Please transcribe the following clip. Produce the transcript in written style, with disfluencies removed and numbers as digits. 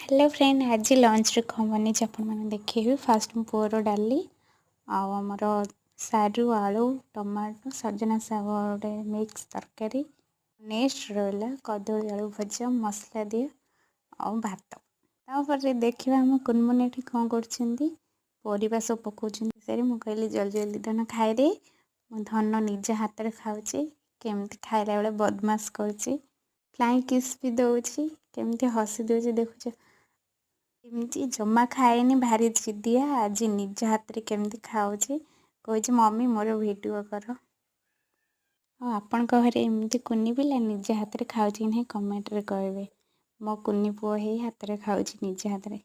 Hello friend, ଆଜି ଲଞ୍ଚରେ କ'ଣ ବନେଇଛି ଆପଣମାନଙ୍କୁ ଦେଖେଇବି। ଫାଷ୍ଟ ମୋ ପୁଅର ଡାଲି ଆଉ ଆମର ସାରୁ, ଆଳୁ, ଟମାଟୋ, ସଜନା ଶାଗ ଗୋଟେ ମିକ୍ସ ତରକାରୀ। ନେକ୍ସଟ ରହିଲା କଦଳୀ ଆଳୁ ଭଜା ମସଲା ଦିଆ ଆଉ ଭାତ। ତାପରେ ଦେଖିବା ଆମ କୁନମୁନ ଏଠି କ'ଣ କରୁଛନ୍ତି। ପରିବା ସବୁ ପକାଉଛନ୍ତି ସେରି। ମୁଁ କହିଲି, ଜଲ୍ଦି ଜଲ୍ଦି ଧନ ଖାଇଦେ। ମୋ ଧନ ନିଜ ହାତରେ ଖାଉଛି। କେମିତି ଖାଇଲା ବେଳେ ବଦମାସ କରୁଛି, ଫ୍ଲାଇଂ କିସ୍ ବି ଦେଉଛି, କେମିତି ହସି ଦେଉଛି ଦେଖୁଛ। ଏମିତି ଜମା ଖାଏନି, ଭାରି ଜିଦିଆ। ଆଜି ନିଜ ହାତରେ କେମିତି ଖାଉଛି। କହୁଛି, ମମି, ମୋର ଭିଡ଼ିଓ କର। ଆଉ ଆପଣଙ୍କ ଘରେ ଏମିତି କୁନି ପିଲା ନିଜ ହାତରେ ଖାଉଛି କି ନାହିଁ, କମେଣ୍ଟରେ କହିବେ। ମୋ କୁନି ପୁଅ ହେଇ ହାତରେ ଖାଉଛି ନିଜ ହାତରେ।